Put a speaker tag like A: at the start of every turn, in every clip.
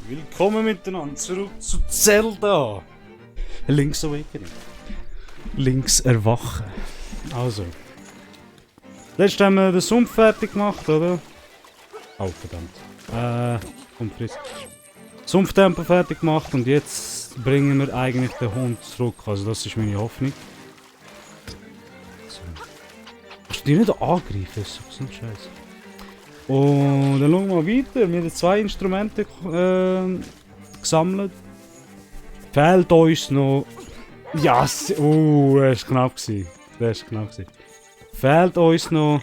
A: Willkommen miteinander zurück zu Zelda. Link's Awakening. Link's Erwachen. Also. Letztes haben wir den Sumpf fertig gemacht, oder? Oh, verdammt. Sumpftempel fertig gemacht und jetzt bringen wir eigentlich den Hund zurück. Also das ist meine Hoffnung. So. Hast du die nicht angreifen? Das ist so ein Scheiß. Und dann schauen wir mal weiter. Wir haben 2 Instrumente gesammelt. Fehlt uns noch... Ja, das war knapp. Das war knapp. Fehlt uns noch...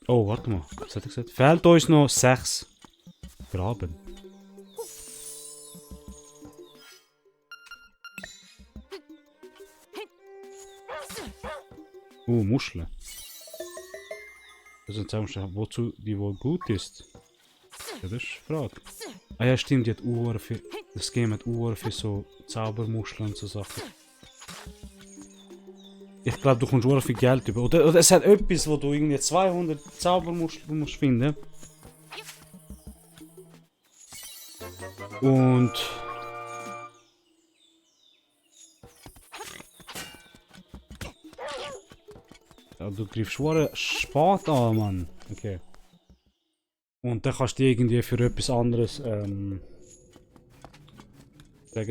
A: Oh, warte mal. Was hat er gesagt? Fehlt uns noch 6 Graben. Muscheln. Also jetzt wozu die wohl gut ist. Ja, das ist die Frage. Ah ja, stimmt, die hat Uhren für... Das Game hat Uhren für so Zaubermuscheln und so Sachen. Ich glaube, du kommst Uhren viel Geld über. Oder es hat etwas, wo du irgendwie 200 Zaubermuscheln musst finden. Und... Ja, du greifst schwere spät an, Mann. Okay. Und dann kannst du die irgendwie für etwas anderes, wie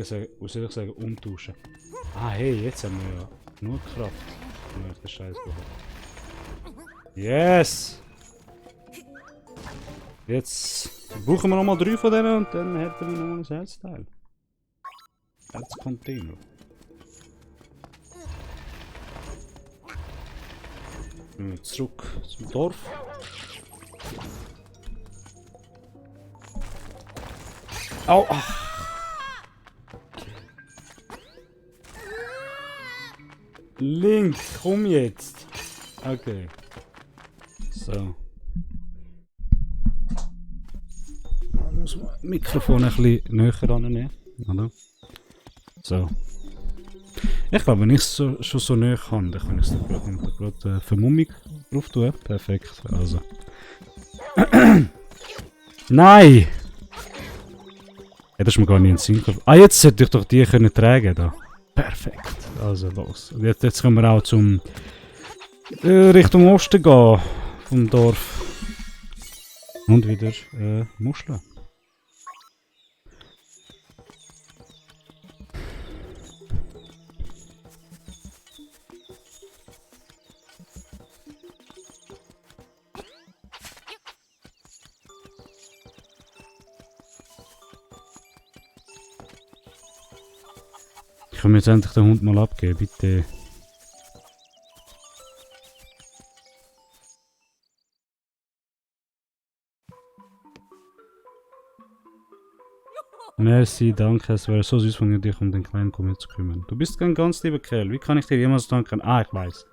A: soll ich sagen, umtauschen. Ah, hey, jetzt haben wir ja genug Kraft. Ja, das Scheiß Yes! Jetzt brauchen wir nochmal 3 von denen und dann hätten wir nochmal ein Herzteil. Herzcontainer. Zurück zum Dorf. Au! Link, komm jetzt! Okay. So. Ich muss das Mikrofon ein bisschen näher rannehmen. Oder? So. Ich glaube, wenn ich es schon so näher kann, dann kann ich es gerade Vermummung drauf tun. Perfekt. Also. Nein! Ja, das ist mir gar nicht in den Sinn gekommen. Ah, jetzt hätte ich doch die können tragen da. Perfekt. Also los. Und jetzt können wir auch zum Richtung Osten gehen vom Dorf. Und wieder Muscheln. Können wir jetzt endlich den Hund mal abgeben, bitte? Merci, danke, es wäre so süß von dir, dich um den kleinen Kummer zu kümmern. Du bist ein ganz lieber Kerl, wie kann ich dir jemals danken? Ah, ich weiß.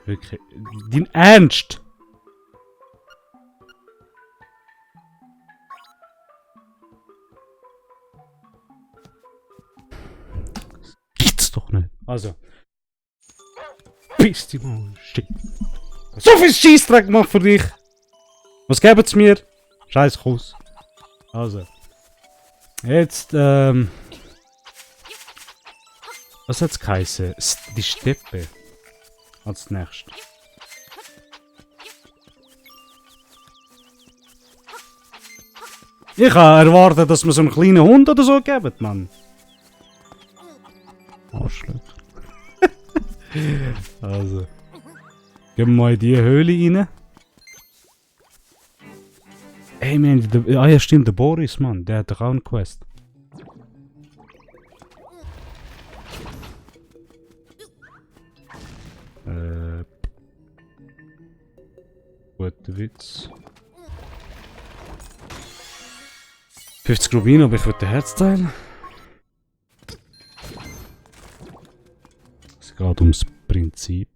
A: Wirklich. Dein Ernst? Gibt's doch nicht. Also. Bist du mal shit. So viel Scheissdreck gemacht für dich. Was gäbt's mir? Scheiß Kuss. Also. Jetzt, was hat's geheißen? Die Steppe. Als nächstes. Ich habe erwartet, dass mir so einen kleinen Hund oder so geben, Mann. Arschloch. Also. Gehen wir mal in die Höhle rein. Ey, man, ah ja stimmt, der Boris, Mann, der hat doch auch eine Quest. Guter Witz. 50 Rubin, aber ich will den Herzteil. Es geht ums Prinzip.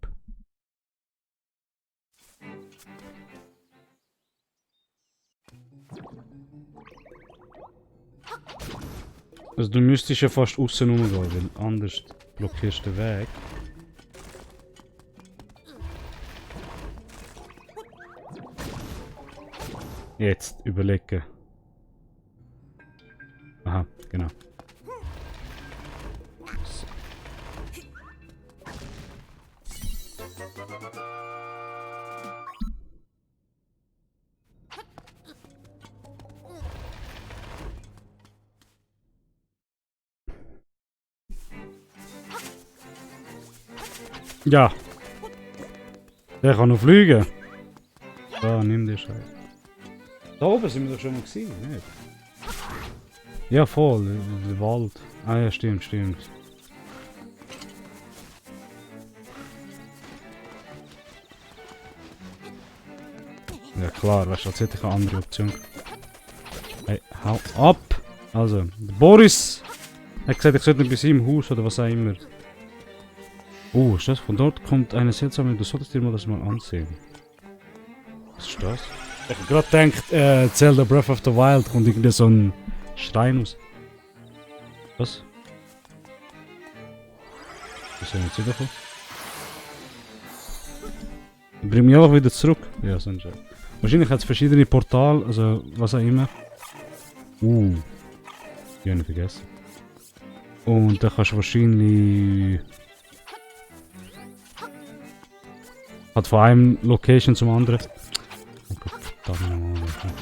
A: Also du müsstest ja fast außen rumgehen, weil anders blockierst du den Weg. Jetzt überlegen. Aha, genau. So. Ja. Der kann noch fliegen. Da, nimm den Scheiß. Da oben sind wir doch schon mal gewesen, nicht? Ja, voll. Der Wald. Ah ja, stimmt, stimmt. Ja klar, weißt du, als hätte ich eine andere Option. Hey, hau ab! Also, der Boris hat gesagt, ich sollte nicht bei seinem Haus oder was auch immer. Oh, ist das? Von dort kommt eine seltsame... Du solltest dir mal das mal ansehen. Was ist das? Ich hab gerade gedacht, Zelda Breath of the Wild kommt irgendwie so ein Schrein aus. Was? Was soll ich jetzt wiederkommen? Bring mich einfach wieder zurück. Ja, sonst ja. Wahrscheinlich hat es verschiedene Portale, also was auch immer. Die habe ich vergessen. Und da kannst du wahrscheinlich... Hat von einem Location zum anderen. Oh Gott, verdammt nochmal,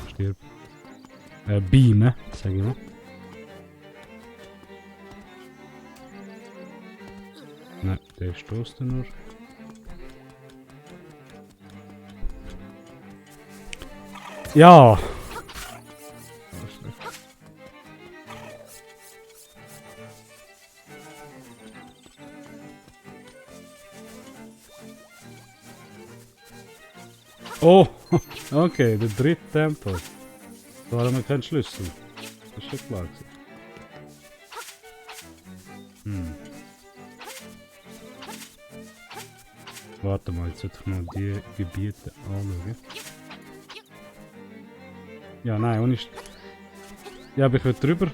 A: ich stirb. Beamen, sag ich mal. Nein, der stoßt nur. Ja! Oh! Okay, der dritte Tempel. Da haben wir keinen Schlüssel. Das ist schon klar gewesen. Warte mal, jetzt sollte ich mal die Gebiete anschauen. Ja, nein, ohne... Ja, aber ich will drüber.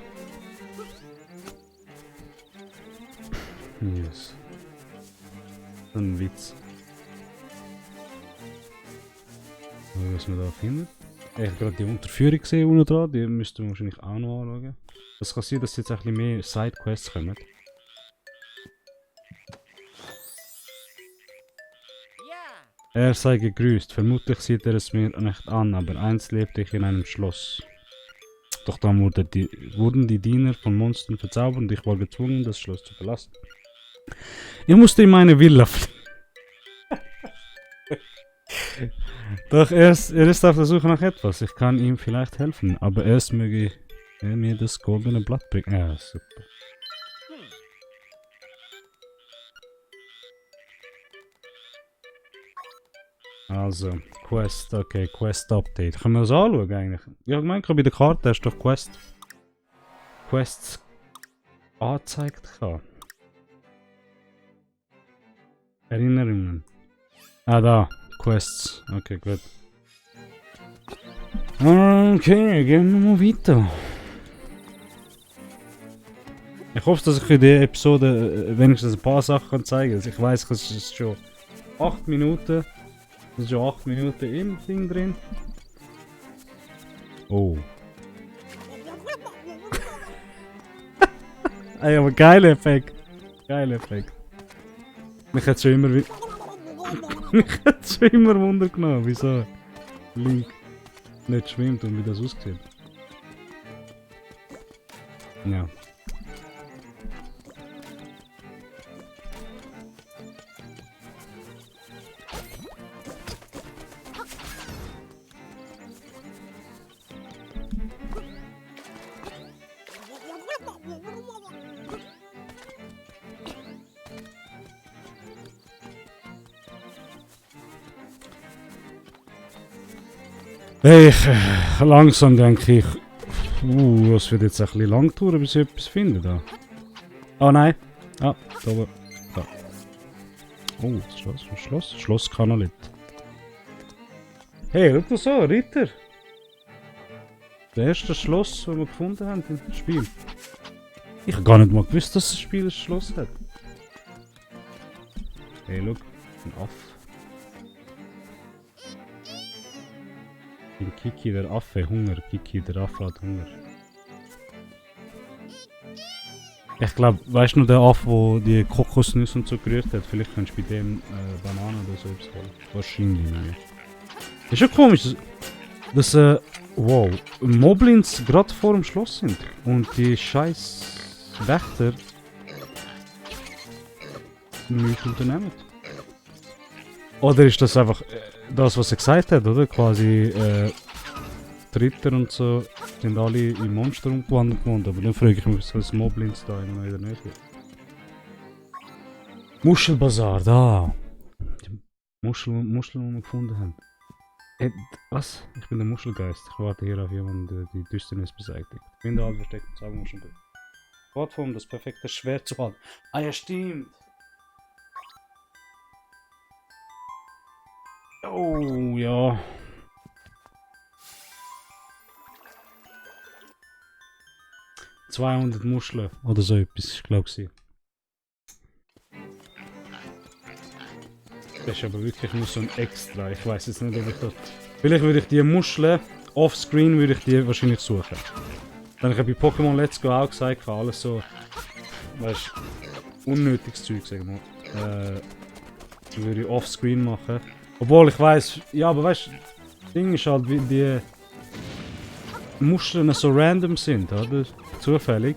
A: Yes. Ein Witz. Was man da findet. Ich habe gerade die Unterführung gesehen unten dran, die müssten wir wahrscheinlich auch noch anschauen. Es kann sein, dass jetzt ein bisschen mehr Sidequests kommen. Er sei gegrüßt, vermutlich sieht er es mir nicht an, aber einst lebte ich in einem Schloss. Doch dann wurden die Diener von Monstern verzaubert und ich war gezwungen, das Schloss zu verlassen. Ich musste in meine Villa fliehen. Doch er ist auf der Suche nach etwas. Ich kann ihm vielleicht helfen, aber erst möge er mir das goldene Blatt bringen. Ja, super. Also, Quest, okay, Quest Update. Können wir das anschauen eigentlich? Ja, ich meine, bei der Karte hast du doch Quests angezeigt. Erinnerungen. Ah, da. Quests. Okay, gut. Okay, gehen wir mal weiter. Ich hoffe, dass ich in dieser Episode wenigstens ein paar Sachen zeigen kann. Ich weiß, es ist schon 8 Minuten. Es ist schon 8 Minuten im Ding drin. Oh. Ey, aber geiler Effekt. Geiler Effekt. Mich hat schon immer Wunder genommen, wieso Link nicht schwimmt und wie das aussieht. Ja. Hey, langsam denke ich, es wird jetzt ein bisschen lang dauern, bis ich etwas finde da. Oh nein. Ah, da oben. Da. Oh, das ist das Schloss? Schloss Kanalit. Hey, schau das so, Ritter. Das erste Schloss, das wir gefunden haben im Spiel. Ich habe gar nicht mal gewusst, dass das Spiel ein Schloss hat. Hey, schau, ein Affe. bin Kiki der Affe, Hunger. Kiki der Affe hat Hunger. Ich glaube, weißt du noch der Affe, der die Kokosnüsse und so gerührt hat? Vielleicht kannst du bei dem Bananen oder so etwas holen. Wahrscheinlich nicht. Ist ja komisch, dass wow, Moblins gerade vor dem Schloss sind und die scheiß Wächter nichts unternehmen. Oder ist das einfach das, was er gesagt hat, oder? Quasi die Ritter und so sind alle im Monster umgewandelt worden, aber dann frage ich mich, wieso das Moblins da immer wieder nicht wird. Muschelbazar, da! Die Muscheln, die wir gefunden haben. Was? Ich bin der Muschelgeist. Ich warte hier auf jemanden, der die Düsternis beseitigt. Ich bin da alle versteckt und sage Muschelbild. Plattform, das perfekte Schwert zu halten. Ah ja, stimmt! Oh, ja. ...200 Muscheln oder so etwas, ich glaube sie. Das ist aber wirklich nur so ein Extra. Ich weiß jetzt nicht, ob ich das... Vielleicht würde ich die Muscheln offscreen würde ich die wahrscheinlich suchen. Dann habe ich bei Pokémon Let's Go auch gesagt, alles so... Weißt du, unnötiges Zeug, sagen wir. Würde ich offscreen machen. Obwohl ich weiß, ja, aber weißt du, das Ding ist halt, wie die Muscheln so random sind, oder? Zufällig.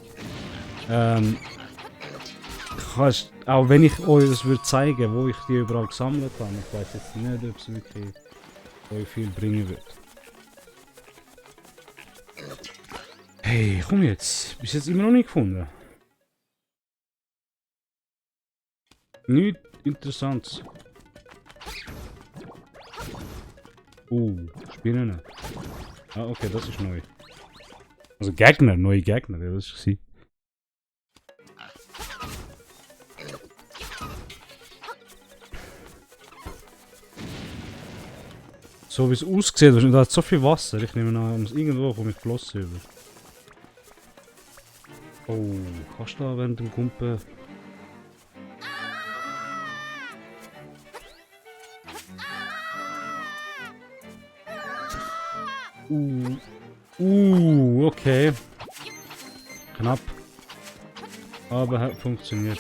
A: Kannst, auch wenn ich euch das würde zeigen, wo ich die überall gesammelt habe, ich weiß jetzt nicht, ob es wirklich euch viel bringen wird. Hey, komm jetzt, bis jetzt immer noch nicht gefunden. Nichts Interessantes. Spinnen. Ah, okay, das ist neu. Also Gegner, neue Gegner, ja, das ist sie. So wie es aussieht, da hat so viel Wasser. Ich nehme an, irgendwo komme ich Flossen über. Oh, kannst du da während dem Kumpel... Okay. Knapp. Aber hat funktioniert.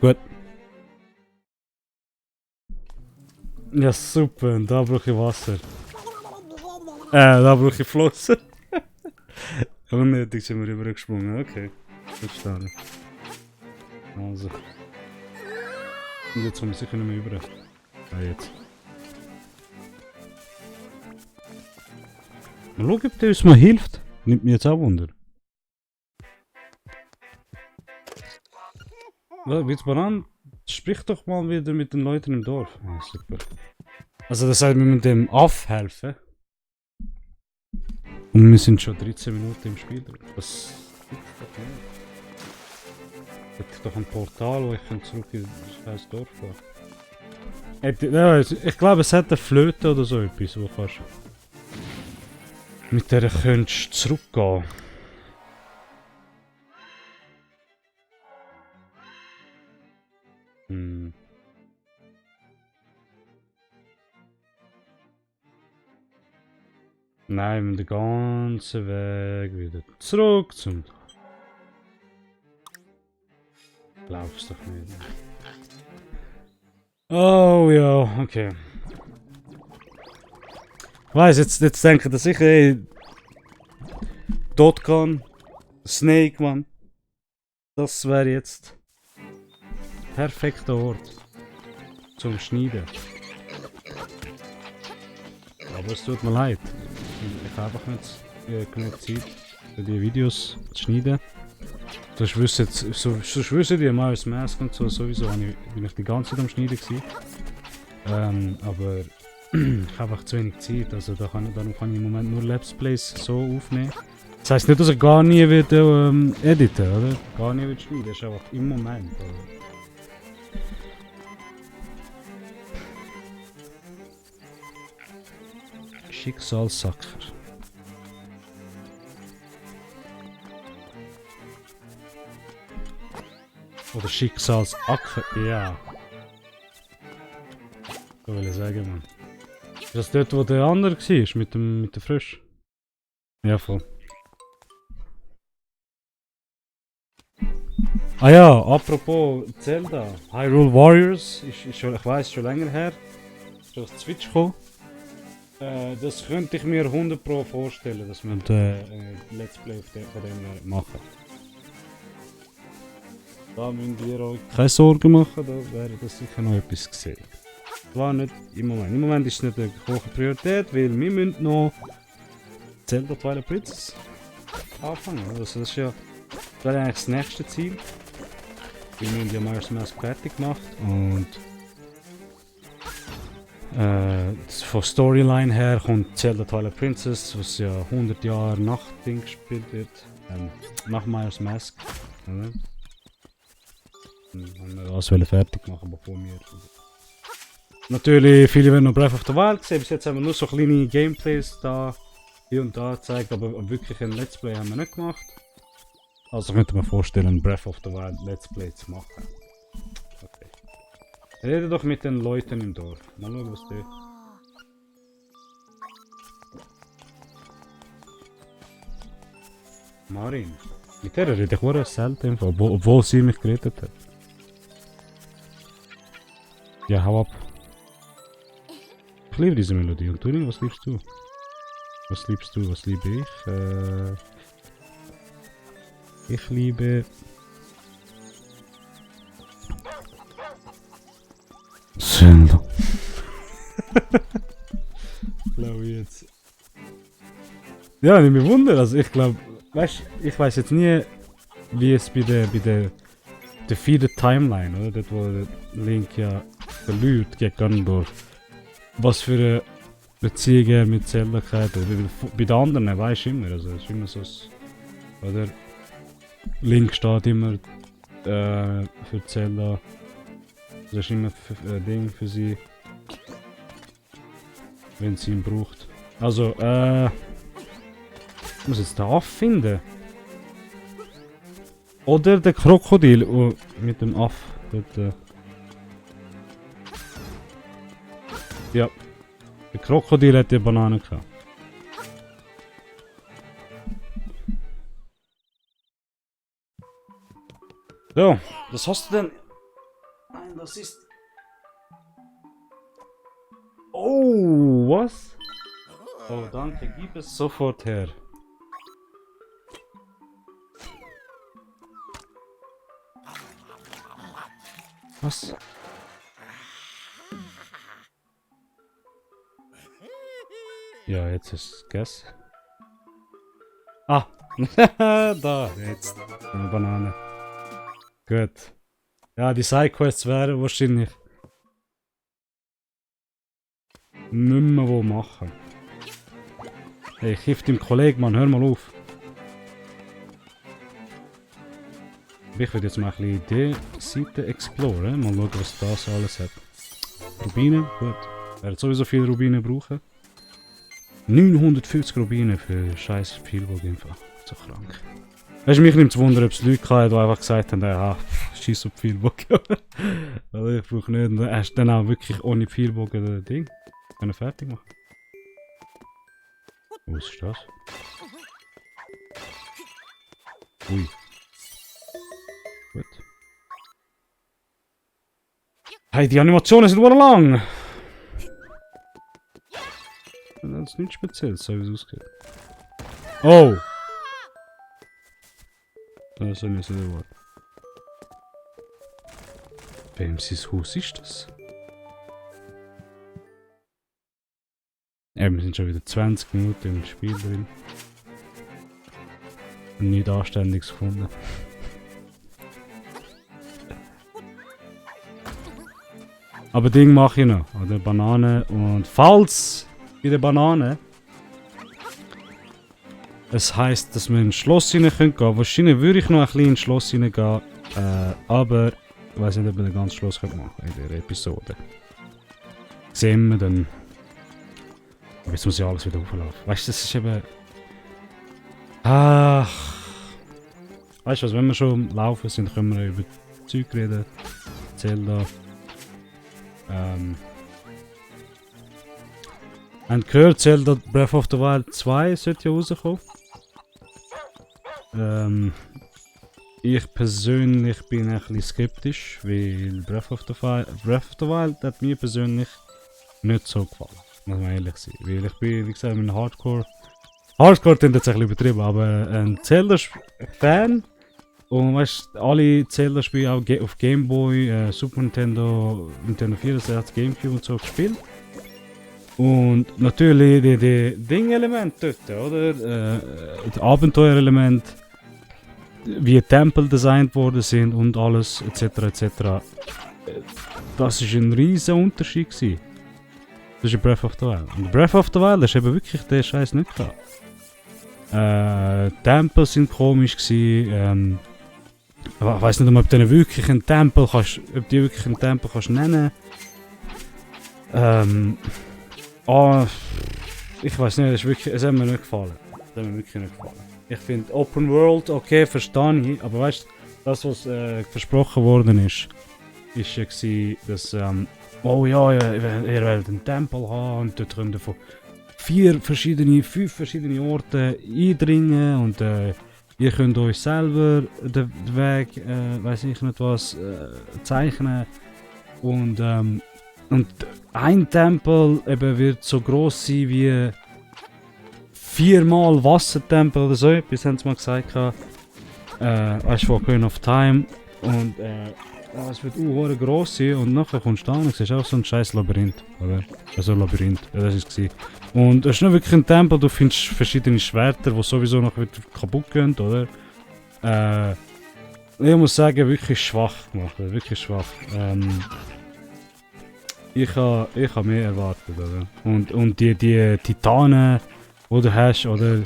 A: Gut. Ja, super. Und da brauche ich Wasser. Da brauche ich Flossen. Unnötig sind wir rübergesprungen. Okay. Verstanden. Also. Und jetzt kommen wir sicher nicht mehr rüber. Ah, jetzt. Mal schauen, ob der uns mal hilft. Nimmt mir jetzt auch Wunder. Jetzt mal an, sprich doch mal wieder mit den Leuten im Dorf. Ah, super. Also das heißt, wir müssen dem aufhelfen. Und wir sind schon 13 Minuten im Spiel. Das gibt's doch nicht. Hätte ich doch ein Portal, wo ich zurück in das Dorf gehen. Ich glaube, es hat eine Flöte oder so etwas, wo kannst mit der könntest du zurückgehen. Nein, wir müssen den ganzen Weg wieder zurück zum... Glaubst doch nicht. Oh ja, okay. Ich weiss, jetzt denken dass ich, ey... Dotcon, Snake, Mann. Das wäre jetzt... perfekter Ort. Zum Schneiden. Aber es tut mir leid. Ich habe einfach nicht genug Zeit für die Videos zu schneiden. Sonst wüsstet ihr mal das Mask und so, sowieso bin ich die ganze Zeit am Schneiden gewesen. Aber ich habe einfach zu wenig Zeit, also darum kann ich im Moment nur Let's Plays so aufnehmen. Das heisst nicht, dass ich gar nie wieder editen, oder? Gar nie wieder schneiden, das ist einfach im Moment. Oder? Schicksalssacker. Oder Schicksalsacker, ja. So will ich sagen, man. das dort, wo der andere war, mit der Frisch? Ja, voll. Ah ja, apropos Zelda. Hyrule Warriors ist schon, ich weiß, schon länger her. Ist auf Switch gekommen. Das könnte ich mir 100% vorstellen, dass wir ein Let's Play von dem machen. Da müsst ihr euch keine Sorgen machen, da wäre das sicher noch etwas gesehen. Zwar nicht im Moment. Im Moment ist es nicht eine hohe Priorität, weil wir müssen noch Zelda Twilight Princess anfangen. Also das ist ja eigentlich das nächste Ziel. Wir haben ja Majora's Mask fertig gemacht und von Storyline her kommt Zelda Twilight Princess, was ja 100 Jahre nach Ding gespielt wird, nach Majora's Mask. Oder? Und wir alles fertig machen, bevor wir... Natürlich, viele werden noch Breath of the Wild gesehen, bis jetzt haben wir nur so kleine Gameplays da, hier und da gezeigt, aber wirklich ein Let's Play haben wir nicht gemacht. Also könnte man vorstellen, ein Breath of the Wild Let's Play zu machen. Okay. Rede doch mit den Leuten im Dorf. Mal schauen, was die... Marin. Mit der rede ich auch selten, obwohl sie mich geredet hat. Ja, hau ab. Ich liebe diese Melodie. Und du, was liebst du? Was liebst du? Was liebe ich? Ich liebe... Zelda. Glaube ich jetzt. Ja, nicht mehr wundern. Also ich glaube, weißt, ich weiß jetzt nie, wie es bei der Defeated Timeline, oder? Dort wo Link ja verliert gegen Ganondorf. Was für eine Beziehung er mit Zelda hat. Bei den anderen weiß ich immer, also es ist immer so, oder? Link steht immer für Zelda. Das ist immer ein Ding für sie. Wenn sie ihn braucht. Also, ich muss jetzt den Aff finden. Oder der Krokodil mit dem Aff. Dort, ja. Der Krokodil hat die Banane gehabt. So, was hast du denn? Nein, das ist... Oh, was? Oh, danke, gib es sofort her. Was? Ja, jetzt ist es Guess. Ah! Da, jetzt. Eine Banane. Gut. Ja, die Sidequests wären wahrscheinlich nicht mehr wo machen. Hey, ich hilf dem Kollegen, Mann, hör mal auf. Ich würde jetzt mal ein bisschen die Seite exploren. Mal schauen, was das alles hat. Rubine, gut. Ich werde sowieso viele Rubine brauchen. 950 Rubine für scheiß Spielburg einfach. So krank. Weißt du, mich nimmt es Wunder, ob es Leute hatten, die einfach gesagt haben, ja, scheiß auf Pfeilbogen. Also ich brauche nicht. Und hast dann auch wirklich ohne Pfeilbogen das Ding können fertig machen. Was ist das? Ui. Gut. Hey, die Animationen sind lang! Das ist nichts Spezielles, so wie es aussieht. Oh! Das ist nicht so der Wort. Wem sein Haus ist das? Wir sind schon wieder 20 Minuten im Spiel drin. Und nichts Anständiges gefunden. Aber Ding mache ich noch. Oder Banane. Und falls bei der Banane es heisst, dass wir in ein Schloss rein gehen können. Wahrscheinlich würde ich noch ein bisschen ins Schloss reingehen. Aber ich weiß nicht, ob wir das ganze Schloss machen können in dieser Episode. Sehen wir dann. Aber jetzt muss ja alles wieder auflaufen. Weißt du, das ist eben. Ach. Weißt du was, wenn wir schon laufen sind, können wir über Zeug reden. Zelda. Haben gehört, Zelda Breath of the Wild 2 sollte ja rauskommen. Ich persönlich bin ein bisschen skeptisch, weil Breath of the Wild hat mir persönlich nicht so gefallen. Muss man ehrlich sein. Weil ich bin, wie gesagt, ein Hardcore klingt jetzt ein bisschen übertrieben, aber ein Zelda-Fan. Und weißt du, alle Zelda-Spiele auch auf Game Boy, Super Nintendo, Nintendo 64, Gamecube und so gespielt. Und natürlich die Ding-Elemente dort, oder? Das Abenteuerelement, wie Tempel designt worden sind und alles, etc. etc. Das war ein riesen Unterschied gewesen. Das ist Breath of the Wild. Und Breath of the Wild ist eben wirklich der Scheiß nicht gehabt. Tempel sind komisch gewesen. Ich weiß nicht, ob du wirklich einen Tempel kannst, nennen. Ich weiß nicht, es hat mir nicht gefallen. Ich finde Open World, okay, verstehe ich, aber weißt du, das was versprochen worden ist ja gewesen, dass oh ja, ihr werdet einen Tempel haben und dort könnt ihr von 5 verschiedene Orten eindringen und ihr könnt euch selber den Weg, weiß ich nicht was, zeichnen und ein Tempel eben wird so groß sein wie 4-mal Wassertempel oder so etwas, haben sie mal gesagt. Weißt du, von Ocarina of Time und es wird groß sein und nachher kommst du da und siehst auch so ein scheiß Labyrinth, oder? Also Labyrinth, ja, das ist es. Und es ist nicht wirklich ein Tempel, du findest verschiedene Schwerter, die sowieso noch wieder kaputt gehen, oder? Ich muss sagen, wirklich schwach gemacht, wirklich schwach. Ich habe mehr erwartet, oder? Und die Titanen, die du hast, oder?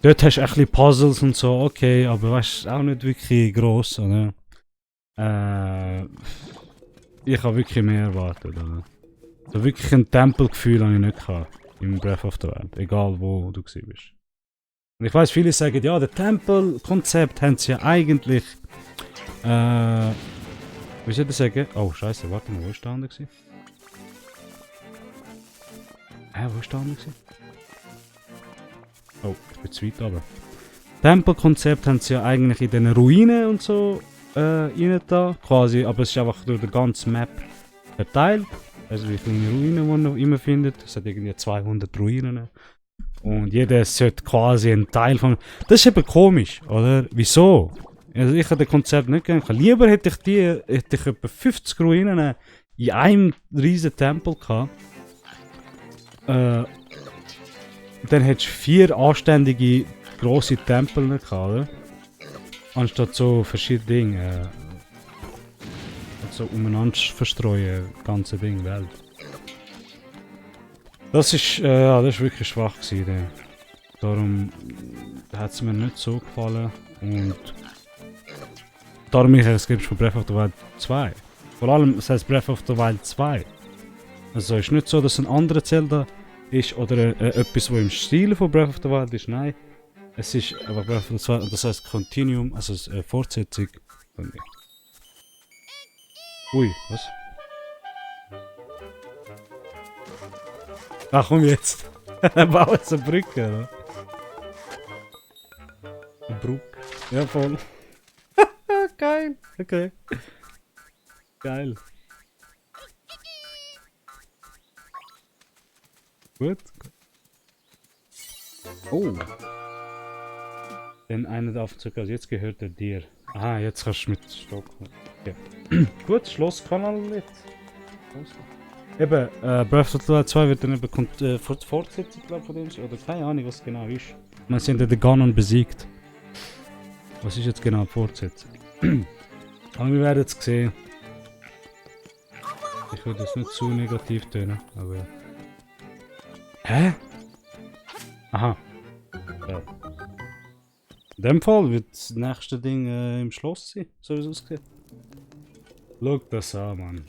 A: Dort hast du ein bisschen Puzzles und so, okay, aber weißt du, auch nicht wirklich gross, oder? Ich habe wirklich mehr erwartet, oder? So wirklich ein Tempelgefühl habe ich nicht gehabt im Breath of the Wild, egal wo du gewesen bist. Und ich weiß, viele sagen, ja, das Tempelkonzept haben sie ja eigentlich, wie soll ich sagen? Oh, scheiße, warte mal, wo ist der andere gewesen? Wo ist der andere gewesen? Oh, ich bin zu weit runter. Tempelkonzept haben sie ja eigentlich in den Ruinen und so rein da, quasi, aber es ist einfach durch die ganze Map verteilt. Also wie viele Ruinen, die man noch immer findet. Es hat irgendwie 200 Ruinen. Und jeder sollte quasi ein Teil von... Das ist eben komisch, oder? Wieso? Also ich habe das Konzept nicht gern. Lieber hätte ich etwa 50 Ruinen in einem riesen Tempel gehabt. Dann hättest du 4 anständige grosse Tempel nicht gehabt, oder? Anstatt so verschiedene Dinge. So umeinander verstreuen, ganze Ding, Welt. Das ist wirklich schwach gewesen. Darum hat es mir nicht so gefallen und darum bin ich ein skeptisch von Breath of the Wild 2. Vor allem, es heißt Breath of the Wild 2. Also es ist nicht so, dass ein anderer Zelda ist oder etwas, was im Stil von Breath of the Wild ist. Nein, es ist einfach Breath of the Wild, das heißt Continuum, also eine Fortsetzung von mir. Ui, was? Ach komm jetzt. Bau jetzt eine Brücke, oder? Eine Brücke. Ja, voll. Geil. Okay. Geil. Gut. Oh. Denn einer darf circa, also jetzt gehört er dir. Ah, jetzt kannst du mit Stock. Okay. Gut, Schlosskanal jetzt. Eben, Breath of the Wild 2 wird dann eben Fortsetzung, glaube ich, von dem, oder keine Ahnung, was genau ist. Man sind ja den Ganon besiegt. Was ist jetzt genau die Fortsetzung? Aber wir werden es sehen. Ich würde es nicht zu negativ tönen, aber... Hä? Aha. Ja. In dem Fall wird das nächste Ding im Schloss sein, so wie es aussieht. Schau das an, Mann.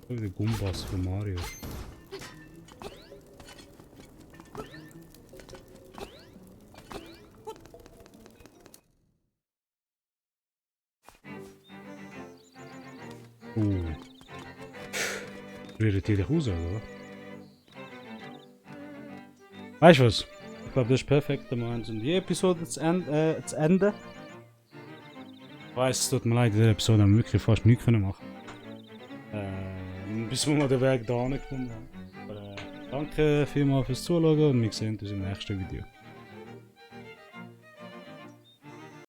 A: Die Gumbas von Mario. Rührt ihr dich raus, oder? Weißt du was? Ich glaube, das ist perfekt, um die Episode zu enden. Ich weiss, es tut mir leid, in dieser Episode haben wir wirklich fast nichts machen bis wir mal den Weg da gefunden haben. Aber, danke vielmals fürs Zuschauen und wir sehen uns im nächsten Video.